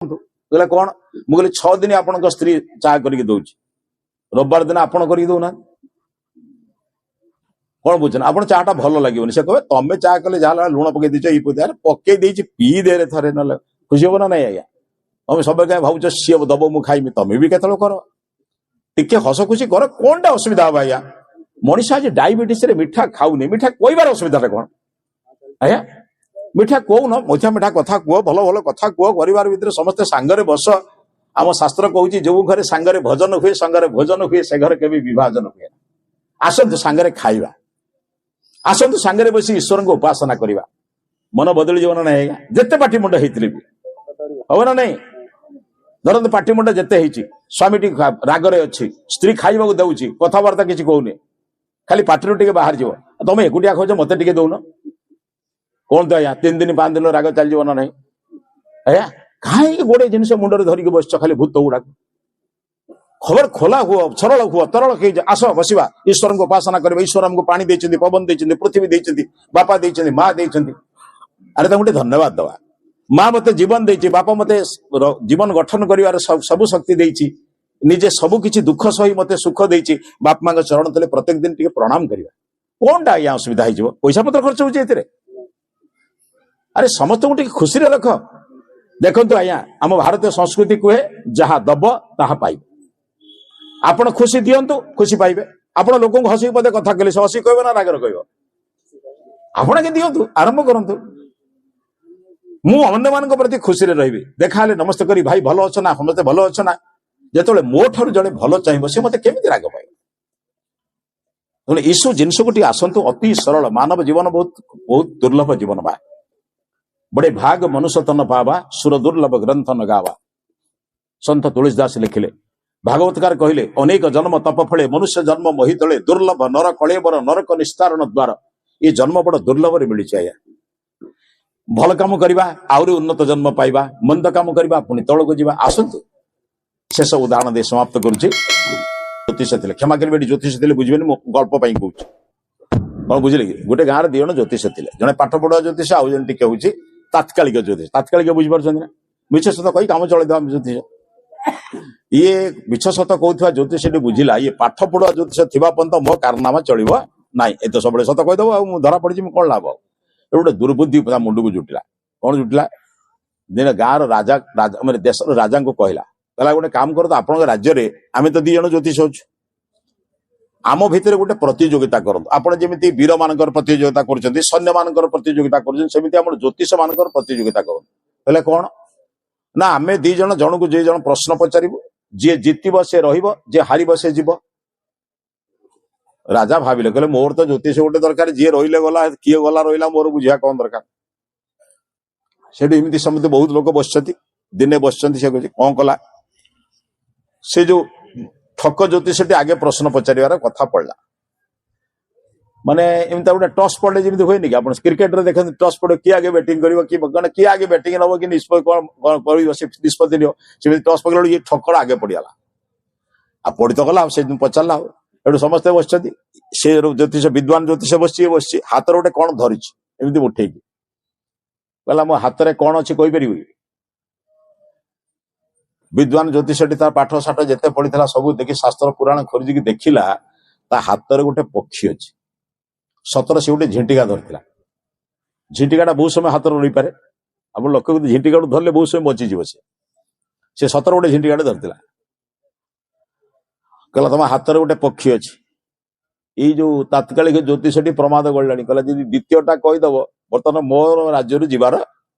କହିଲା କଣ? ମୁଁ କହିଲି 6 ଦିନ ଆପଣଙ୍କ ସ୍ତ୍ରୀ ଚା କରିକି ଦଉଛି, ରବିବାର ଦିନ ଆପଣ କରିକି ଦଉନାହାନ୍ତି। କଣ ବୁଝୁଛନ୍ତି? ଆପଣ ଚା ଟା ଭଲ ଲାଗିବନି। ସେ କହିବେ ତମେ ଚା କଲେ ଯାହା ଲୁଣ ପକେଇ ଦେଇଛ, ଏଇ ପକେଇ ପକେଇ ଦେଇଛି, ପିଇ ଦେରେ ଥରେ, ନହେଲେ ଖୁସି ହବ ନା ନାଇଁ ଆଜ୍ଞା? ତମେ ସବୁବେଳେ କାଇଁ ଭାବୁଛ ସିଏ ଦବ ମୁଁ ଖାଇମି? ତମେ ବି କେତେବେଳେ କର, ଟିକେ ହସ ଖୁସି କର, କଣଟା ଅସୁବିଧା ହବ ଆଜ୍ଞା? ମଣିଷ ଆଜି ଡାଇବେଟିସ ରେ ମିଠା ଖାଉନି, ମିଠା କହିବାର ଅସୁବିଧାଟା କଣ ଆଜ୍ଞା? ମିଠା କହୁନ, ମିଠା ମିଠା କଥା କୁହ, ଭଲ ଭଲ କଥା କୁହ, ପରିବାର ଭିତରେ ସମସ୍ତେ ସାଙ୍ଗରେ ବସ। ଆମ ଶାସ୍ତ୍ର କହୁଛି ଯୋଉ ଘରେ ସାଙ୍ଗରେ ଭଜନ ହୁଏ, ସାଙ୍ଗରେ ଭୋଜନ ହୁଏ, ସେ ଘରେ କେବେ ବିଭାଜନ ହୁଏ ନା। ଆସନ୍ତୁ ସାଙ୍ଗରେ ଖାଇବା, ଆସନ୍ତୁ ସାଙ୍ଗରେ ବସି ଈଶ୍ୱରଙ୍କୁ ଉପାସନା କରିବା। ମନ ବଦଳିଯିବ ନା ନାଇଁ ଆଜ୍ଞା? ଯେତେ ପାଟି ମୁଣ୍ଡ ହେଇଥିଲେ ବି ହବ ନା ନାଇଁ? ଧରନ୍ତୁ ପାଟି ମୁଣ୍ଡ ଯେତେ ହେଇଛି, ସ୍ୱାମୀଟି ରାଗରେ ଅଛି, ସ୍ତ୍ରୀ ଖାଇବାକୁ ଦଉଛି, କଥାବାର୍ତ୍ତା କିଛି କହୁନି, ଖାଲି ପାଟିରୁ ଟିକେ ବାହାରି ଯିବ, ତମେ ଏକୁଟିଆ ଖାଉଛ ମତେ ଟିକେ ଦଉନ। କଣ ତ ଆଜ୍ଞା, 3 ଦିନ 5 ଦିନ ରାଗ ଚାଲିଯିବ ନା ନାଇଁ ଆଜ୍ଞା? କାହିଁକି ଗୋଟେ ଜିନିଷ ମୁଣ୍ଡରେ ଧରିକି ବସିଛ ଖାଲି ଭୂତ ଗୁଡାକ? ଖବର ଖୋଲା ହୁଅ, ସରଳ ହୁଅ, ତରଳ ହେଇଯା, ଆସ ବସିବା, ଈଶ୍ୱରଙ୍କୁ ଉପାସନା କରିବା। ଈଶ୍ୱର ଆମକୁ ପାଣି ଦେଇଛନ୍ତି, ପବନ ଦେଇଛନ୍ତି, ପୃଥିବୀ ଦେଇଛନ୍ତି, ବାପା ଦେଇଛନ୍ତି, ମା ଦେଇଛନ୍ତି। ଆରେ ତାଙ୍କୁ ଟିକେ ଧନ୍ୟବାଦ ଦବା। ମା ମତେ ଜୀବନ ଦେଇଛି, ବାପା ମତେ ଜୀବନ ଗଠନ କରିବାର ସବୁ ଶକ୍ତି ଦେଇଛି, ନିଜେ ସବୁ କିଛି ଦୁଃଖ ସହି ମତେ ସୁଖ ଦେଇଛି। ବାପା ମାଙ୍କ ଚରଣ ତଳେ ପ୍ରତ୍ୟେକ ଦିନ ଟିକେ ପ୍ରଣାମ କରିବା। କଣଟା ଆଜ୍ଞା ଅସୁବିଧା ହେଇଯିବ? ପଇସା ପତ୍ର ଖର୍ଚ୍ଚ ହଉଛି ଏଥିରେ? ଆରେ ସମସ୍ତଙ୍କୁ ଟିକେ ଖୁସିରେ ରଖ। ଦେଖନ୍ତୁ ଆଜ୍ଞା, ଆମ ଭାରତୀୟ ସଂସ୍କୃତି କୁହେ ଯାହା ଦବ ତାହା ପାଇବ। ଆପଣ ଖୁସି ଦିଅନ୍ତୁ, ଖୁସି ପାଇବେ। ଆପଣ ଲୋକଙ୍କୁ ହସିକି ପଦେ କଥା କହିଲେ ସେ ହସିକି କହିବ ନା ରାଗରେ କହିବ? ଆପଣ କି ଦିଅନ୍ତୁ, ଆରମ୍ଭ କରନ୍ତୁ। ମୁଁ ଅନ୍ୟମାନଙ୍କ ପ୍ରତି ଖୁସିରେ ରହିବି, ଦେଖାହେଲେ ନମସ୍ତେ କରି, ଭାଇ ଭଲ ଅଛ ନା, ସମସ୍ତେ ଭଲ ଅଛ ନା? ଯେତେବେଳେ ମୋ ଠାରୁ ଜଣେ ଭଲ ଚାହିଁବ, ସେ ମତେ କେମିତି ରାଗ ପାଇବ? ତେଣୁ ଏସବୁ ଜିନିଷକୁ ଟିକେ ଆସନ୍ତୁ। ଅତି ସରଳ ମାନବ ଜୀବନ, ବହୁତ ବହୁତ ଦୁର୍ଲଭ ଜୀବନ। ବା ବଡେ ଭାଗ ମନୁଷ୍ୟ ତନ ପାବା, ସୁର ଦୁର୍ଲଭ ଗ୍ରନ୍ଥ ନ ଗାବା। ସନ୍ଥ ତୁଳସୀ ଦାସ ଲେଖିଲେ। ଭାଗବତକାର କହିଲେ ଅନେକ ଜନ୍ମ ତପ ଫଳେ ମନୁଷ୍ୟ ଜନ୍ମ ମହିତଳେ, ଦୁର୍ଲଭ ନର କଳେବର ନରକ ନିସ୍ତାରଣ ଦ୍ୱାର। ଏ ଜନ୍ମ ବଡ ଦୁର୍ଲଭରେ ମିଳିଛି ଆଜ୍ଞା। ଭଲ କାମ କରିବା ଆହୁରି ଉନ୍ନତ ଜନ୍ମ ପାଇବା, ମନ୍ଦ କାମ କରିବା ପୁଣି ତଳକୁ ଯିବା। ଆସନ୍ତୁ ଶେଷ ଉଦାହରଣ ଦେଇ ସମାପ୍ତ କରୁଛି। ଜ୍ୟୋତିଷ ଥିଲେ, କ୍ଷମା କରିବେ, ଏଠି ଜ୍ୟୋତିଷ ଥିଲେ ବୁଝିବେନି, ମୁଁ ଗଳ୍ପ ପାଇଁ କହୁଛି। କଣ ବୁଝିଲେ କି? ଗୋଟେ ଗାଁରେ 2 ଜଣ ଜ୍ୟୋତିଷ ଥିଲେ, ଜଣେ ପାଠ ପଢୁଆ ଜ୍ୟୋତିଷ, ଆଉ ଜଣେ ଟିକେ ହଉଛି ତାତ୍କାଳିକ ଜ୍ୟୋତିଷ। ତାତ୍କାଳିକ ବୁଝିପାରୁଛନ୍ତି ନା? ମିଛ ସତ କହି କାମ ଚଳେଇଦବା ଜ୍ୟୋତିଷ। ଇଏ ମିଛ ସତ କହୁଥିବା ଜ୍ୟୋତିଷଟି ବୁଝିଲା, ଇଏ ପାଠ ପଢୁଆ ଜ୍ୟୋତିଷ ଥିବା ପର୍ଯ୍ୟନ୍ତ ମୋ କାରନାମା ଚଳିବ ନାଇଁ, ଏ ତ ସବୁବେଳେ ସତ କହିଦବ, ଆଉ ମୁଁ ଧରା ପଡିଛି, ମୁଁ କଣ ଲାଭ? ଗୋଟେ ଦୁର୍ବୁଦ୍ଧି ତା ମୁଣ୍ଡକୁ ଜୁଟିଲା। କଣ ଜୁଟିଲା? ଦିନେ ଗାଁର ରାଜା, ରାଜା ମାନେ ଦେଶର ରାଜାଙ୍କୁ କହିଲା, କହିଲା ଗୋଟେ କାମ କରନ୍ତୁ, ଆପଣଙ୍କ ରାଜ୍ୟରେ ଆମେ ତ 2 ଜଣ ଜ୍ୟୋତିଷ ଅଛୁ, ଆମ ଭିତରେ ଗୋଟେ ପ୍ରତିଯୋଗିତା କରନ୍ତୁ। ଆପଣ ଯେମିତି ବୀର ମାନଙ୍କର ପ୍ରତିଯୋଗିତା କରୁଛନ୍ତି, ସୈନ୍ୟ ମାନଙ୍କର ପ୍ରତିଯୋଗିତା କରୁଛନ୍ତି, ସେମିତି ଆମର ଜ୍ୟୋତିଷ ମାନଙ୍କର ପ୍ରତିଯୋଗିତା କରନ୍ତୁ। ହେଲେ କଣ ନା, ଆମେ 2 ଜଣ ଜଣକୁ 2 ଜଣ ପ୍ରଶ୍ନ ପଚାରିବୁ, ଯିଏ ଜିତିବ ସେ ରହିବ, ଯିଏ ହାରିବ ସେ ଯିବ। ରାଜା ଭାବିଲେ, କହିଲେ ମୋର ତ ଜ୍ୟୋତିଷ ଗୋଟେ ଦରକାର, ଯିଏ ରହିଲେ ଗଲା, କିଏ ଗଲା ରହିଲା, ମୋର ବୁଝିବା କଣ ଦରକାର। ସେଠି ଏମିତି ସମସ୍ତେ ବହୁତ ଲୋକ ବସିଛନ୍ତି। ଦିନେ ବସିଛନ୍ତି, ସେ କହୁଛି କଣ କଲା, ସେ ଯୋଉ ଠକ ଜ୍ୟୋତିଷଟି ଆଗେ ପ୍ରଶ୍ନ ପଚାରିବାର କଥା ପଡିଲା। ମାନେ ଏମିତି ଗୋଟେ ଟସ୍ ପଡିଲେ ଯେମିତି ହୁଏନି କି, ଆପଣ କ୍ରିକେଟରେ ଦେଖନ୍ତି ଟସ୍ ପଡେ, କିଏ ଆଗେ ବ୍ୟାଟିଂ କରିବ, କିଏ ମାନେ କିଏ ଆଗେ ବ୍ୟାଟିଂ ନବ କି ନିଷ୍ପତ୍ତି କଣ କଣ କରିବ ସେ ନିଷ୍ପତ୍ତି ନିଅ। ସେମିତି ଟସ୍ ପକେଇଲା ବେଳକୁ ଇଏ ଠକର ଆଗେ ପଡିଗଲା, ଆଉ ପଡି ତ ଗଲା, ଆଉ ସେ ପଚାରିଲା। ଆଉ ଏଠୁ ସମସ୍ତେ ବସିଛନ୍ତି, ସେ ଜ୍ୟୋତିଷ ବିଦ୍ୱାନ ଜ୍ୟୋତିଷ ବସିଛି, ଇଏ ବସିଛି, ହାତରେ ଗୋଟେ କଣ ଧରିଛି ଏମିତି ଉଠେଇକି, କହିଲା ମୋ ହାତରେ କଣ ଅଛି କହିପାରିବୁ? ବିଦ୍ୱାନ ଜ୍ୟୋତିଷଟି ତାର ପାଠ ସାଠ ଯେତେ ପଢିଥିଲା ସବୁ ଦେଖି ଶାସ୍ତ୍ର ପୁରାଣ ଖୋଜିକି ଦେଖିଲା, ତା ହାତରେ ଗୋଟେ ପକ୍ଷୀ ଅଛି। ସତରେ ସେ ଗୋଟେ ଝିଣ୍ଟିକା ଧରିଥିଲା। ଝିଣ୍ଟିକାଟା ବହୁତ ସମୟ ହାତରେ ରହିପାରେ, ଆପଣ ଲକ୍ଷ୍ୟ କରନ୍ତୁ, ଝିଣ୍ଟିକାଠୁ ଧରିଲେ ବହୁତ ସମୟ ବଞ୍ଚିଯିବ ସେ। ସେ ସତରେ ଗୋଟେ ଝିଣ୍ଟିକାଟେ ଧରିଥିଲା। କହିଲା ତମ ହାତରେ ଗୋଟେ ପକ୍ଷୀ ଅଛି। ଏଇ ଯୋଉ ତାତ୍କାଳିକ ଜ୍ୟୋତିଷଟି ପ୍ରମାଦ ଗଳିଲାଣି, କହିଲା ଯଦି ଦ୍ୱିତୀୟଟା କହିଦବ ବର୍ତ୍ତମାନ ମୋର ରାଜ୍ୟରୁ ଯିବାର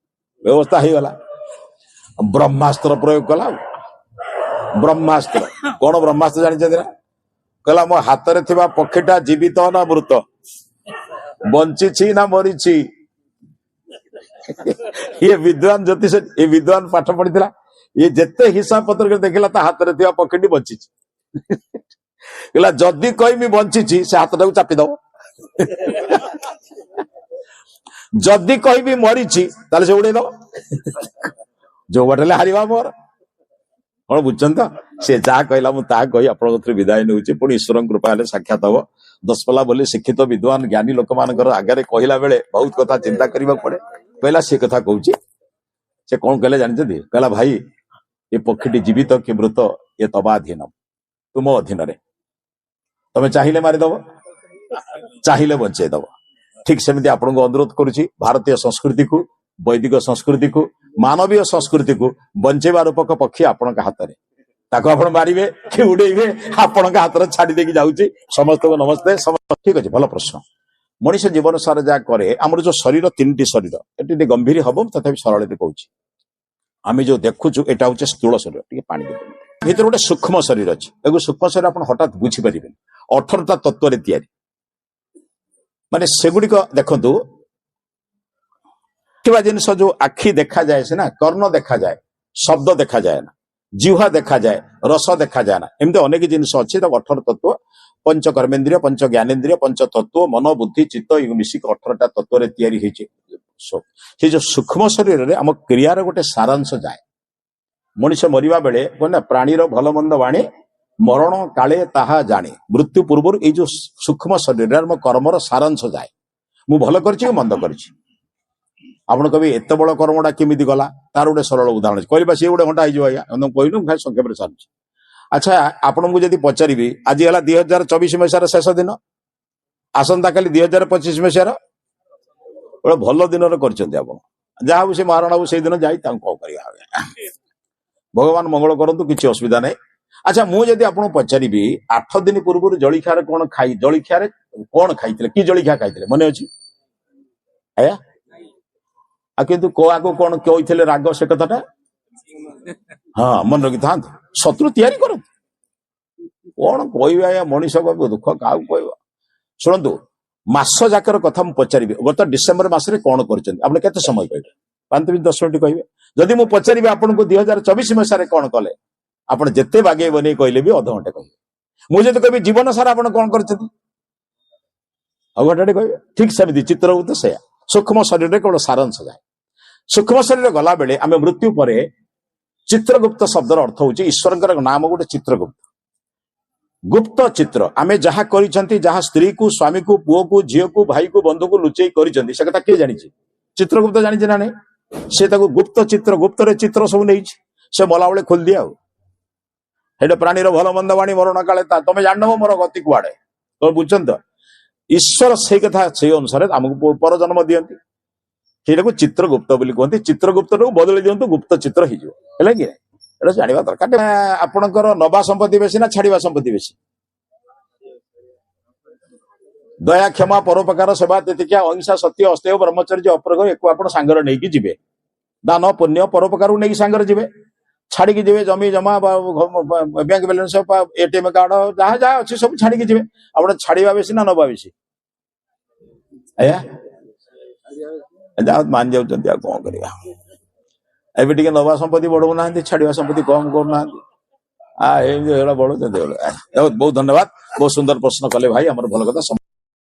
ବ୍ୟବସ୍ଥା ହେଇଗଲା। ବ୍ରହ୍ମାସ୍ତ୍ର ପ୍ରୟୋଗ କଲା। ବ୍ରହ୍ମାସ୍ତ୍ର କଣ? ବ୍ରହ୍ମାସ୍ତ୍ର ଜାଣିଛନ୍ତି ନା? କହିଲା ମୋ ହାତରେ ଥିବା ପକ୍ଷୀଟା ଜୀବିତ ନା ମୃତ, ବଞ୍ଚିଛି ନା ମରିଛି? ଇଏ ବିଦ୍ୱାନ ଜ୍ୟୋତିଷ, ଏ ବିଦ୍ୱାନ ପାଠ ପଢିଥିଲା, ଇଏ ଯେତେ ହିସାବ ପତ୍ର କରି ଦେଖିଲା ତା ହାତରେ ଥିବା ପକ୍ଷୀଟି ବଞ୍ଚିଛି। କହିଲା ଯଦି କହିବି ବଞ୍ଚିଛି ସେ ହାତଟାକୁ ଚାପିଦବ, ଯଦି କହିବି ମରିଛି ତାହେଲେ ସେ ଉଡେଇଦବ, ଯୋଉ ବାଟ ହେଲେ ହାରିବା ମୋର। କଣ ବୁଝୁଛନ୍ତି ତ? ସେ ଯାହା କହିଲା ମୁଁ ତାହା କହି ଆପଣଙ୍କ ଥିରୁ ବିଦାୟ ନେଉଛି। ପୁଣି ଈଶ୍ୱରଙ୍କ କୃପା ହେଲେ ସାକ୍ଷାତ ହବ। ଦଶପଲା ବୋଲି ଶିକ୍ଷିତ ବିଦ୍ୱାନ ଜ୍ଞାନୀ ଲୋକମାନଙ୍କର ଆଗରେ କହିଲା ବେଳେ ବହୁତ କଥା ଚିନ୍ତା କରିବାକୁ ପଡେ। କହିଲା ସେ କଥା କହୁଛି। ସେ କଣ କହିଲେ ଜାଣିଛନ୍ତି? କହିଲା, ଭାଇ, ଏ ପକ୍ଷୀଟି ଜୀବିତ କି ମୃତ ଏ ତବାଧୀନ, ତୁମ ଅଧୀନରେ। ତମେ ଚାହିଁଲେ ମାରିଦବ, ଚାହିଁଲେ ବଞ୍ଚେଇ ଦବ। ଠିକ ସେମିତି ଆପଣଙ୍କୁ ଅନୁରୋଧ କରୁଛି, ଭାରତୀୟ ସଂସ୍କୃତିକୁ, ବୈଦିକ ସଂସ୍କୃତିକୁ, ମାନବୀୟ ସଂସ୍କୃତିକୁ ବଞ୍ଚେଇବା ରୂପକ ପକ୍ଷୀ ଆପଣଙ୍କ ହାତରେ। ତାକୁ ଆପଣ ମାରିବେ କି ଉଡେଇବେ, ଆପଣଙ୍କ ହାତରେ ଛାଡି ଦେଇକି ଯାଉଛି। ସମସ୍ତଙ୍କୁ ନମସ୍ତେ। ଠିକ ଅଛି, ଭଲ ପ୍ରଶ୍ନ। ମଣିଷ ଜୀବନ ସାରା ଯାହା କରେ, ଆମର ଯୋଉ ଶରୀର, ତିନିଟି ଶରୀର, ଏଠି ଟିକେ ଗମ୍ଭୀର ହବ, ତଥାପି ସରଳରେ କହୁଛି। ଆମେ ଯୋଉ ଦେଖୁଛୁ, ଏଇଟା ହଉଛି ସ୍ଥୂଳ ଶରୀର। ଟିକେ ପାଣି ଦେବେ। ଭିତରେ ଗୋଟେ ସୂକ୍ଷ୍ମ ଶରୀର ଅଛି। ଏକୁ ସୂକ୍ଷ୍ମ ଶରୀର ଆପଣ ହଠାତ୍ ବୁଝିପାରିବେନି। 18ଟା ତତ୍ଵରେ ତିଆରି। ମାନେ ସେଗୁଡିକ ଦେଖନ୍ତୁ, ଥିବା ଜିନିଷ ଯୋଉ ଆଖି ଦେଖାଯାଏ ସିନା, କର୍ଣ୍ଣ ଦେଖାଯାଏ, ଶବ୍ଦ ଦେଖାଯାଏ ନା, ଜିହ୍ୱା ଦେଖାଯାଏ, ରସ ଦେଖାଯାଏ ନା। ଏମିତି ଅନେକ ଜିନିଷ ଅଛି। ତାକୁ 18 ତତ୍ଵ, ପଞ୍ଚ କର୍ମେନ୍ଦ୍ରିୟ, ପଞ୍ଚ ଜ୍ଞାନେନ୍ଦ୍ରିୟ, ପଞ୍ଚ ତତ୍ଵ, ମନ, ବୁଦ୍ଧି, ଚିତ୍ତ, ଏ ମିଶିକି 18ଟା ତତ୍ଵରେ ତିଆରି ହେଇଛି। ସେ ଯୋଉ ସୂକ୍ଷ୍ମ ଶରୀରରେ ଆମ କ୍ରିୟାର ଗୋଟେ ସାରାଂଶ ଯାଏ। ମଣିଷ ମରିବା ବେଳେ କଣ ନା, ପ୍ରାଣୀର ଭଲ ମନ୍ଦ ବାଣୀ ମରଣ କାଳେ ତାହା ଜାଣେ। ମୃତ୍ୟୁ ପୂର୍ବରୁ ଏଇ ଯୋଉ ସୂକ୍ଷ୍ମ ଶରୀରରେ ଆମ କର୍ମର ସାରାଂଶ ଯାଏ। ମୁଁ ଭଲ କରିଛି କି ମନ୍ଦ କରିଛି। ଆପଣ କହିବେ, ଏତେ ବଡ କର୍ମଟା କେମିତି ଗଲା? ତାର ଗୋଟେ ସରଳ ଉଦାହରଣ ଅଛି। କହିବା ସିଏ ଗୋଟେ ଘଣ୍ଟା ହେଇଯିବ ଆଜ୍ଞା। ମୁଁ କହିଲୁ, ମୁଁ ଖାଲି ସଂକ୍ଷେପରେ ସାରୁଛି। ଆଚ୍ଛା, ଆପଣଙ୍କୁ ଯଦି ପଚାରିବି, ଆଜି ହେଲା 2024 ମସିହାର ଶେଷ ଦିନ, ଆସନ୍ତାକାଲି 2025 ମସିହାର, ଗୋଟେ ଭଲ ଦିନରେ କରିଛନ୍ତି ଆପଣ। ଯାହା ହଉ, ସେ ମହାରଣା ବାବୁ ସେଇଦିନ ଯାଇ ତାଙ୍କୁ କଣ କରିବା ଆଜ୍ଞା। ଭଗବାନ ମଙ୍ଗଳ କରନ୍ତୁ, କିଛି ଅସୁବିଧା ନାହିଁ। ଆଚ୍ଛା, ମୁଁ ଯଦି ଆପଣଙ୍କୁ ପଚାରିବି, 8 ଦିନ ପୂର୍ବରୁ ଜଳଖିଆରେ କଣ ଖାଇଥିଲେ, କି ଜଳଖିଆ ଖାଇଥିଲେ, ମନେ ଅଛି ଆଜ୍ଞା? ଆଉ କିନ୍ତୁ କାହାକୁ କଣ କହିଥିଲେ ରାଗ, ସେ କଥାଟା ହଁ ମନେ ରଖିଥାନ୍ତୁ। ଶତ୍ରୁ ତିଆରି କରନ୍ତୁ। କଣ କହିବେ ଆଜ୍ଞା, ମଣିଷ ଦୁଃଖ କାହାକୁ କହିବ? ଶୁଣନ୍ତୁ, ମାସ ଯାକର କଥା ମୁଁ ପଚାରିବି, ଗତ ଡିସେମ୍ବର ମାସରେ କଣ କରିଛନ୍ତି, ଆପଣ କେତେ ସମୟ କହିବେ? 5 ମିନିଟ୍, 10 ମିନିଟ୍ କହିବେ। ଯଦି ମୁଁ ପଚାରିବି ଆପଣଙ୍କୁ 2024 ମସିହାରେ କଣ କଲେ, ଆପଣ ଯେତେ ବାଗେଇ ବନେଇ କହିଲେ ବି ଅଧଘଣ୍ଟେ କହିବେ। ମୁଁ ଯଦି କହିବି ଜୀବନ ସାରା ଆପଣ କଣ କରିଛନ୍ତି, ଆଉ ଘଣ୍ଟାଟେ କହିବେ। ଠିକ ସେମିତି ଚିତ୍ରଗୁପ୍ତ ସେୟା। ସୂକ୍ଷ୍ମ ଶରୀରରେ କେବଳ ସାରାଂଶ ଯାଏ। ସୂକ୍ଷ୍ମ ଶରୀର ଗଲା ବେଳେ ଆମେ ମୃତ୍ୟୁ ପରେ, ଚିତ୍ରଗୁପ୍ତ ଶବ୍ଦର ଅର୍ଥ ହଉଛି ଈଶ୍ୱରଙ୍କର ନାମ ଗୋଟେ ଚିତ୍ରଗୁପ୍ତ, ଗୁପ୍ତ ଚିତ୍ର। ଆମେ ଯାହା କରିଛନ୍ତି, ଯାହା ସ୍ତ୍ରୀକୁ, ସ୍ୱାମୀକୁ, ପୁଅକୁ, ଝିଅକୁ, ଭାଇକୁ, ବନ୍ଧୁକୁ ଲୁଚେଇ କରିଛନ୍ତି, ସେ କଥା କିଏ ଜାଣିଛି? ଚିତ୍ରଗୁପ୍ତ ଜାଣିଛି ନା ନାଇଁ? ସେ ତାକୁ ଗୁପ୍ତ ଚିତ୍ର, ଗୁପ୍ତରେ ଚିତ୍ର ସବୁ ନେଇଛି। ସେ ମଲାବେଳେ ଖୋଲିଦିଏ। ଆଉ ସେଇଟା ପ୍ରାଣୀର ଭଲ ମନ୍ଦ ବାଣୀ ମରଣ କାଳେ ତମେ ଜାଣିନବ ମୋର ଗତି କୁଆଡେ। ତମେ ବୁଝୁଛନ୍ତି ତ? ଈଶ୍ୱର ସେଇ କଥା, ସେଇ ଅନୁସାରେ ଆମକୁ ପରଜନ୍ମ ଦିଅନ୍ତି। ସେଇଟାକୁ ଚିତ୍ରଗୁପ୍ତ ବୋଲି କୁହନ୍ତି। ଚିତ୍ରଗୁପ୍ତଟାକୁ ବଦଳି ଦିଅନ୍ତୁ, ଗୁପ୍ତ ଚିତ୍ର ହେଇଯିବ। ହେଲା କି? ଏଟା ଜାଣିବା ଦରକାର। ଆପଣଙ୍କର ନବା ସମ୍ପତ୍ତି ବେଶୀ ନା ଛାଡିବା ସମ୍ପତ୍ତି ବେଶୀ? ଦୟା, କ୍ଷମା, ପରୋପକାର, ସେବା, ତିତିକ୍ଷା, ଅହିଂସା, ସତ୍ୟ, ଅସ୍ତେୟ, ବ୍ରହ୍ମଚର୍ଯ୍ୟ, ଅପରିଗ୍ରହ, ଏକୁ ଆପଣ ସାଙ୍ଗରେ ନେଇକି ଯିବେ। ଦାନ, ପୁଣ୍ୟ, ପରୋପକାରକୁ ନେଇକି ସାଙ୍ଗରେ ଯିବେ। ଛାଡିକି ଯିବେ ଜମି ଜମା, ବ୍ୟାଙ୍କ ବାଲାନ୍ସ, ଏଟିଏମ କାର୍ଡ, ଯାହା ଯାହା ଅଛି ସବୁ ଛାଡିକି ଯିବେ। ଆପଣ ଛାଡିବା ବେଶୀ ନା ନବା ବେଶୀ ଆଜ୍ଞା? ଯାହା ମାନି ଯାଉଛନ୍ତି, ଆଉ କଣ କରିବା? ଏବେ ଟିକେ ନବା ସମ୍ପତ୍ତି ବଢଉନାହାନ୍ତି, ଛାଡିବା ସମ୍ପତ୍ତି କମ କରୁନାହାନ୍ତି। ଆ ଏମିତି ଏଗୁଡ଼ା ବଢଉଛନ୍ତି। ବହୁତ ବହୁତ ଧନ୍ୟବାଦ। ବହୁତ ସୁନ୍ଦର ପ୍ରଶ୍ନ କଲେ ଭାଇ ଆମର। ଭଲ କଥା।